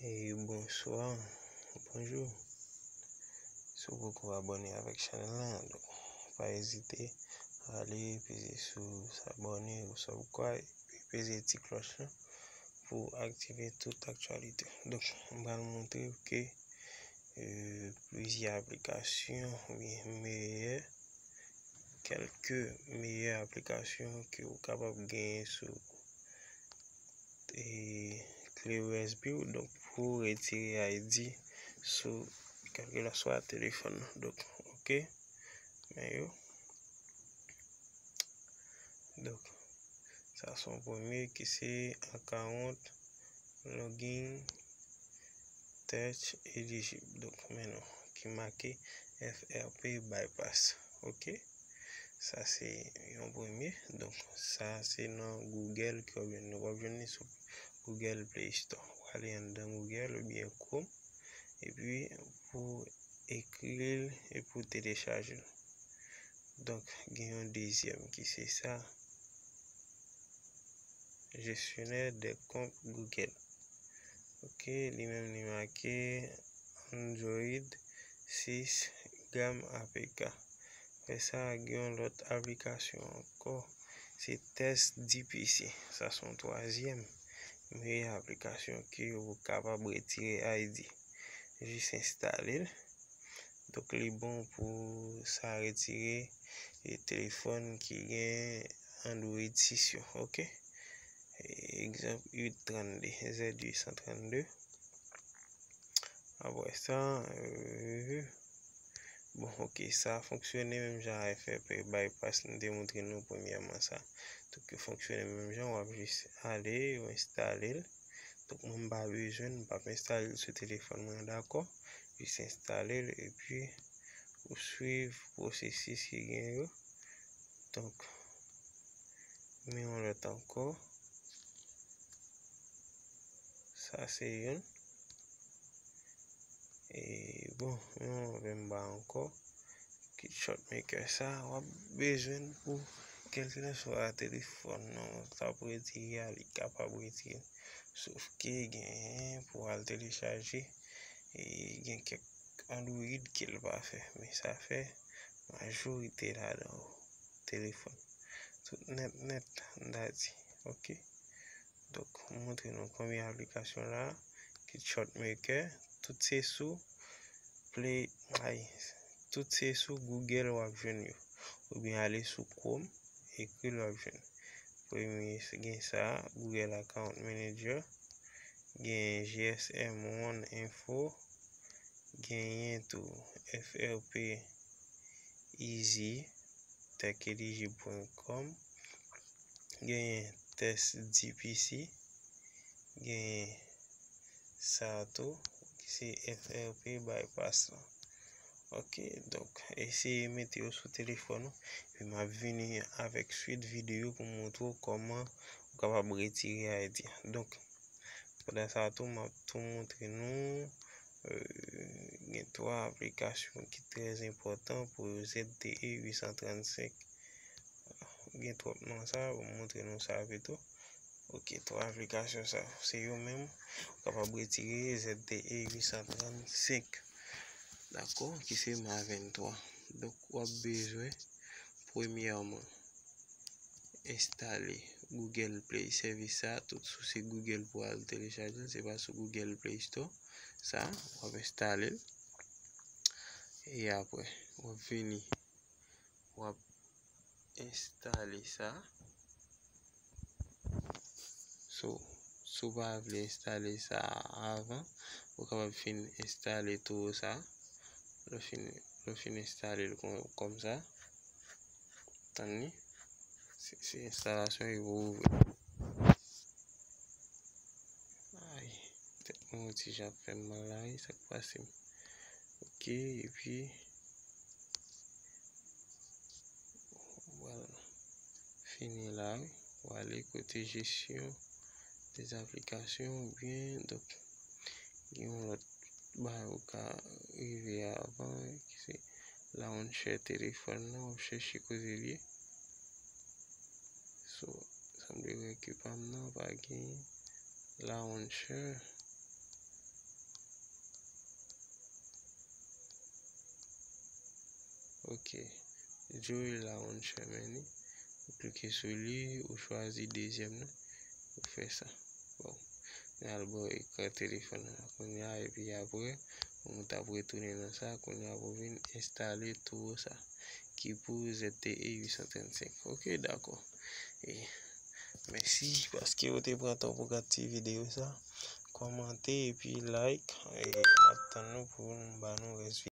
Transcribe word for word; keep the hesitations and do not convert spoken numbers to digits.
E bonswa, bonjou. Si w poko abòne avèk chanèl la, donk, pa ezite ale peze sou s'abonner ou subscribe, epi peze ti klòch la pou aktive tout aktyalite. Donk, m pral montre w ke, euh, plizyè aplikasyon oubyen meyè, kèlke meyè aplikasyon ke w kapab genyen sou e, kle U S B w, donk, pou retire I D sou kèlkeswa telefòn nan. Donk, oke, men yo. Donk, sa se yon premye ki se account login touch elijib. Donk, men nou ki make F R P bypass. Oke? Sa se yon premye. Donk, sa se nan Google ke w ap jwenn li. W ap jwenn li sou Google Play Store. Ou ale anndan Google oubyen Chrome. Epi, pou ekri l e pou telechaje l. Donk, gen yon dezyèm ki se sa. Gestionnaire des comptes Google. Oke, li menm li make Android sis gam A P K. Apre sa, gen yon lòt aplikasyon ankò, se Test D P C. Sa se yon twazyèm meyè aplikasyon ke ou kapab retire I D. Jis enstale l. Donk, li bon pou sa retire e telefòn ki gen Android sis yo, oke? E, egzanp, uit trannde, Z uit san trannde. Apre sa, euh, bon, oke, sa fonksyone menm jan a F R P bypass nou te montre nou premyèman sa. Donk, yo fonksyone menm jan, w ap jis ale, ou enstale l. Donk, mwen, m pa bezwen, m p ap enstale l sou telefòn mwen, dakò? Jis enstale l, epi ou swiv pwosesis ki gen yo. Donk, men yon lòt ankò. Sa se youn. E, bon, yon lòt anba ankò. Kit Shotmaker sa, w ap bezwen l pou kèlkeswa telefòn nan w t ap retire a, li kapab retire. Sof ke genyen pou w al telechaje, e gen kèk Android ke l pa fè, men sa fè majorite ladan yo telefòn. Tout nèt nèt, m ta di, oke? Donk, m montre nou premye aplikasyon la, ki Shotmaker, tout se sou Play, ay, tout se sou Google w ap jwenn yo. Oubyen ale sou Chrome, ekri l w ap jwenn. Premye, gen sa, Google Account Manager, gen G S M One Info, genyen tou F R P Easy, tech elijib pwen kòm, genyen Test D P C, genyen sa tou, ki se F R P bypass la. Oke, donk, eseye mete yo sou telefòn ou, epi m ap vini avèk swit videyo pou montre w kòman ou kapab retire I D a. Donk, pandan sa tou, m ap tou montre nou, euh, gen twa aplikasyon ki trè enpòtan pou Z T E uit san trannsenk. Gen twòp nan sa, m montre nou sa pito. Oke, twa aplikasyon sa, se yo menm ou kapab retire Z T E uit san trannsenk. Dakò, ki se Maven twa. Donk, w ap bezwen, premyèman, enstale Google Play, sèvis sa, tout sou se Google pou al telechaje l, se pa sou Google Play Store. Sa, w ap enstale l. E apre, w ap vini, w ap enstale sa. So, si w pa vle enstale sa avan, ou kapab fin enstale tou sa. Lè w fin, lè w fin enstale l kon, kòm sa, tann li. Se, se enstalasyon e pou ouvri. Ay, tèt mwen yon ti jan ap fè m mal la, wi, sa k pase m. Oke, epi, w pral fini la, wi. W ale kote jesyon de aplikasyon, oubyen, donk, gen yon lòt bagay ou ka rive avan, ki se launcher telefòn nan, w ap chèche kote l ye. So, sanble wè ke pa m nan pa gen launcher. Ok. Joy Launcher, men li. Ou klike sou li, ou chwazi dezyèm nan. Ou fè sa. Bon. Li al ba w ekran telefòn nan kounye a, epi apre, ou t ap retounen nan sa, kounye a pou vin enstale towo sa, ki pou Z T E uit san trannsenk. Ok, dakò. E mèsi paske ou te pran tan pou gade ti videyo sa. Kòmante epi like. E m ap tann nou pou nou ba nou rès